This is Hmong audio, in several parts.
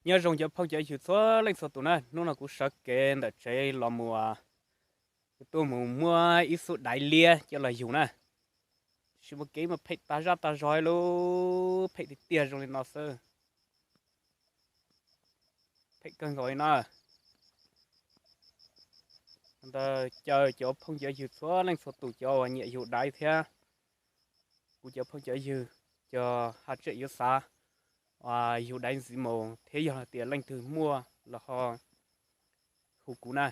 Nyob zoo cov phooj cov ywg txhua leej txhua tus na, hnub no kuv sawv kev ntawm tsev los mus, kuv tuaj mus muab ib xub daiv liab coj los yug na. Tab sis mas kev mas phem tag zaj tag zog li, phem tiag tiag zoo li no xwb. Phem kawg nkaus li na. Ntawd caw cov phooj cov ywg txhua leej txhua tus cov uas nyiam yug daiv thiab kuv cov phooj cov ywg, cov haj tseem yuav xav yug daiv ntxiv mus thiab yog hais tias leej twg muaj los ho hu kuv na.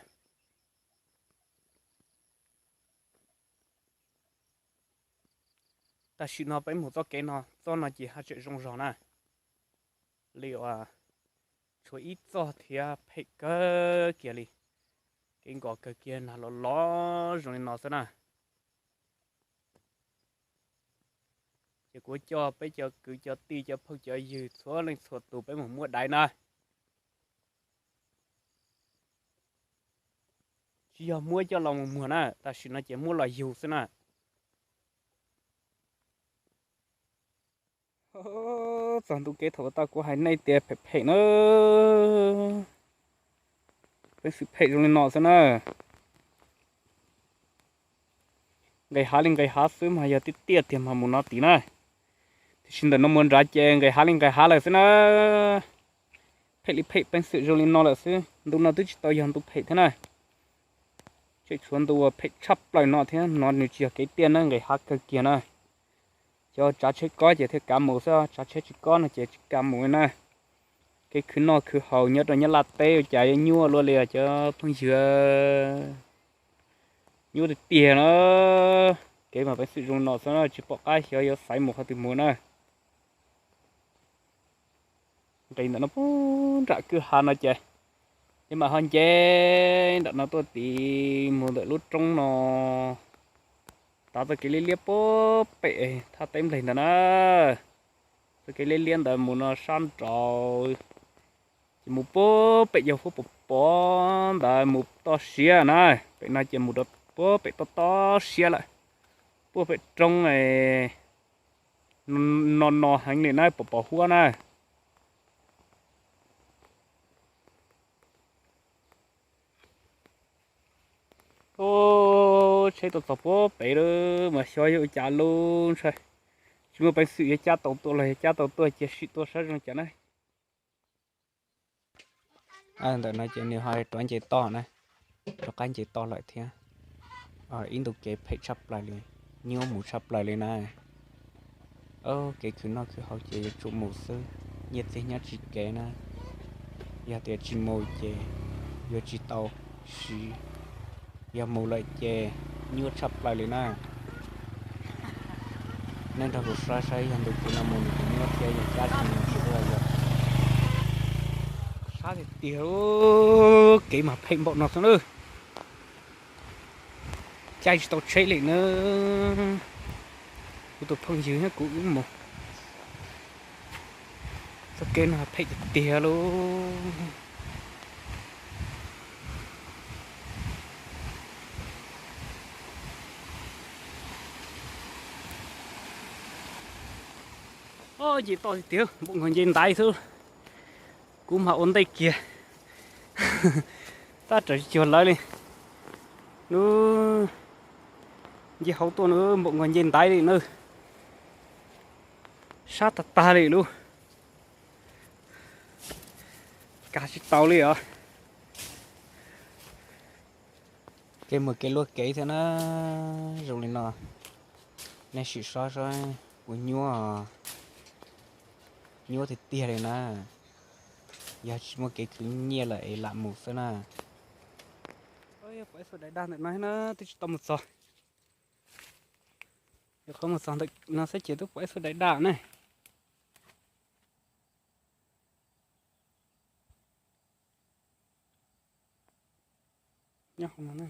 Tam sim no peb mus txoj kev no, txoj no ces haj tseem zoo zog na. Li uas tshuav ib txoj thiab phem kawg kiag li, kev nkos kawg kiag, nag los los zoo li no xwb na. Ces kuv coj peb cov kwv cov tij cov phooj cov ywg txhua leej txhua tus peb mus muab daiv na. Tsis yog muab coj los mus muag na, tam sim no ces muab los yug xwb na. Txog ntu kev thaum ub tau kuv hais nej tias phem phem na, peev xwm phem zoo li no xwb na. Nqes hav li nqes hav xwb mas yog tiaj tiaj tiag mas mus no tid na. Tiam sis ntawm no mus nrad ces nqes hav li nqes hav lawm xwb na. Phem li phem peev xwm zoo li no lawm xwb, ntu no twb tsis tau yog ntu phem thiab na. Tseem tshuav ntu uas phem tshaj plaws no thiab, no nws tsis yog kev tiaj na, nqes hav kawg kiag na. Cov tsav tsheb kob ces thiaj kav mus xwb, tsav tsheb tsis kob no ces tsis kav mus li na. Kev khwv noj khwv haus nyob rau Nyab Laj teb ua cas yuav nyuaj luaj li os cov phooj ywg. Nyuaj tiag tiag na. Kev mas peev xwm zoo no xwb na, tsis pom qab xyov yuav xaiv mus qhov twg mus na. Nqis ntawm no puag nram kwj ha no ces, ces mam ho nce nram no tuaj tid mus ntawm lub roob no, tav txoj kev liab liab puag pem thaj teb npleg ntawd na. Txoj kev liab liab ntawd mus no sab nraud, ces mus puag pem yog huab pos pos ntawd mus toj siab na. Pem no ces mus rau puag pem toj toj siab lawm, puag pem roob no no heev li na, pos pos huab na. Tsheb tuaj txog puag pem lawm mas xyov yuav ua cas lub ntshai. Tsis muaj peev xwm yuav cab tau tuaj los yog cab tau tuaj cia sim tuaj saib zoo cas na. Ntawm no ces nws ho rov nce toj na, rov qab nce toj lawm thiab. Ib ntu kev phem tshaj plaws li, nyuaj mus tshaj plaws li na. Kev khwv noj khwv haus ces yuav tsum mus xwb, nyiaj txiag nyob tsis kev na. Yog tias tsis mus ces yuav tsis tau siv, yog mus lawm ces nyuaj tshaj plaws li na. Nej nrog kuv saib saib yog ntu kev no mus nws puas nyuaj thiab yog cab tsis mus xwb los yog. Sab tiag tiag, kev mas phem npaum no xwb na. Caij tsis tau tsheb li na. Kuv tus phooj ywg thiab kuv wb mus, txoj kev no phem tiag tiag lauj. Nce toj tiag tiag, npaum nkaus nce ntaiv xwb. Kuv mas ua ntej kiag, tab raws cuag lawv li. Nws nce hauv tuaj nws npaum nkaus nce ntaiv li na. Sab tag tag li lub, kav tsis tau li os. Kev mus kev luaj kev thiab na, zoo li no. Nej sim saib saib puas nyuaj, nyuaj tiag tiag li na. Yog tsis muaj kev khwv nyiaj lawm es lam mus xwb na. Pom ib xuab daim daj ntawm no na, twb tsis tau mus txog. Yog qhov mus txog ntawm no xwb ces twb pom ib xuab daim daj na. Nyob hauv no na.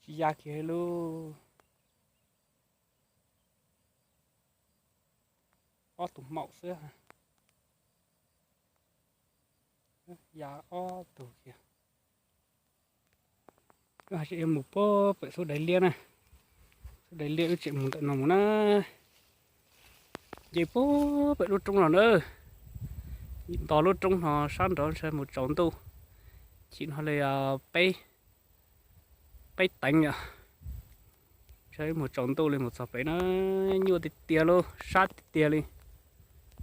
Tsis ya kiag li lub, ob tug maum xwb. Ya ob tug kiag. Wb hais tias yuav mus puag pem xuab daim liab na, Daim liaj wb tseem mus ntawm no mus na. Nce puag pem lub roob no na. Nto lub roob no sab nraud ntshe mus tsaus ntuj. Chim no li peb, peb teev yom. Ntshe mus tsaus ntuj li mus txog pem na. Nyuaj tiag tiag lauj, sab tiag tiag li.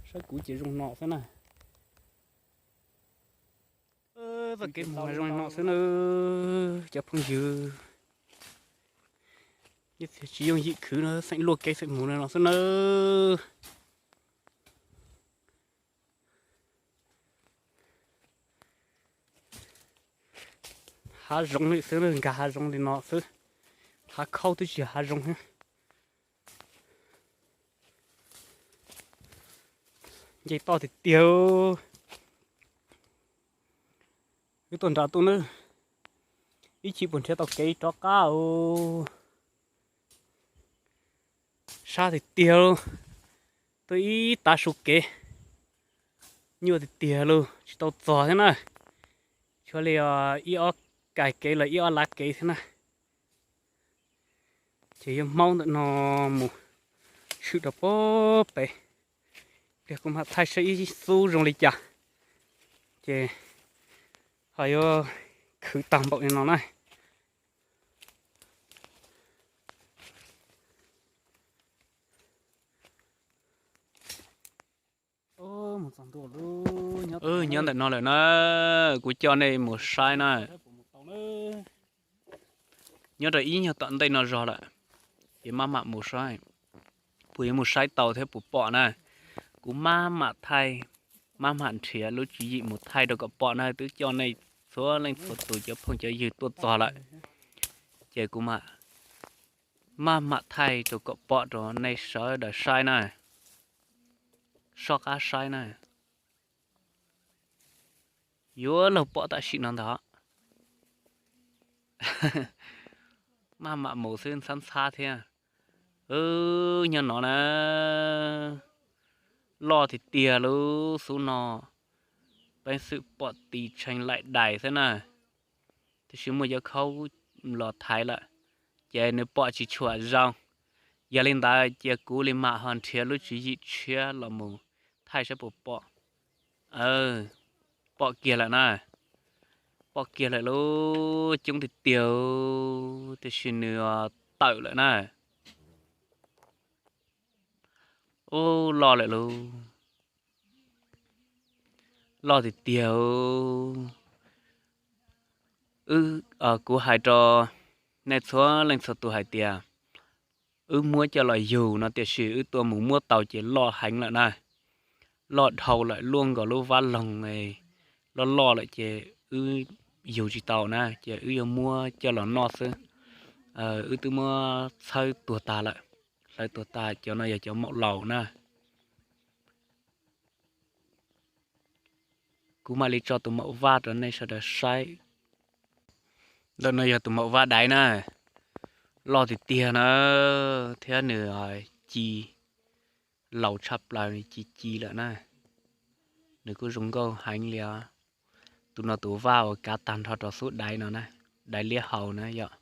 Saib kuv ces zoo no xwb na. Txoj kev mus zoo li no xwb na cov phooj ywg. Tsis yooj yim khwv no, xeem luaj kev xeem mus li no xwb na. Hav zoov li xwb, nkag hav zoov li no xwb. Hav khaub twb tsis yog hav zoov. Nce toj tiag tiag. Wb tuaj nram tuaj na, ib chim puas nrhiav tau kev rov qab os. Sab tiag tiag, tuaj ib tav su kev, nyuaj tiag tiag lauj, tsis tau txog thiab na. Tshuav li ib ob kais kev los ib ob lav kev thiab na. Ces yuav hmaub ntawm no mus tshwm rau puag pem. Pliag kuv mam thaij saib ib xub zoo li cas, ces ho yuav khwv tag npaum li no na. Nyob ntawm no lawm na, kuv coj nej mus saib na. Nyob rau ib nyuag tom ntej no zog lawm, ces maj mam mus saib, puas yuav mus saib tau thiab puas pom na. Kuv maj mam thaij, maj mam nrhiav lub tswv yim mus thaij rau kom pom na, twb coj nej txhua leej txhua tus cov phooj cov ywg tuaj txog lawm, ces kuv mam maj mam thaij rau kom pom rau nej sawv daws saib na, soj qab saib na. Yuav luag pom tam sim no ntag. Maj mam mus xwb ntxhab ntxhab thiab. Nyob no na, loj tiag tiag lub xub no, peev xwm pom tis tshee laim dais xwb na, tiam sis muaj cov khaub los thaiv lawm, ces nws pom tsis tshua zoo. Yog li ntawd cia kuv li mam ho nrhiav lub tswv yim tshiab los mus thaij saib puas pom. Pom kiag lawm na, pom kiag lawm lauj, coob tiag tiag, tiam sis nws tawm lawm na. Ub, loj lawm lauj, loj tiag tiag. Kuv hais rau nej txhua leej txhua tus hais tias, wb muab coj los yug no tiam sis wb tuaj mus muab tau ces loj heev lawm na, loj dhau lawm, luaj nkaus lub vab loog, loj loj lawm ces wb yug tsis tau na, ces wb yuav muab coj los noj xwb. Wb twb muab txhawb tuag tag lawm, hlawv tuag tag, cov no yog cov maum laus na. Kuv mam li tso tus maum vaj rau nej sawv daws saib. Ntawm no yog tus maum vaj daiv na, loj tiag tiag na, thiab nws ci laus tshaj plaws, ci ci lawm na. Nws kuj zoo nkauj heev li os. Tus no tus vaj uas kav tag nrho rau xub daiv no na, daiv liab hau na yom.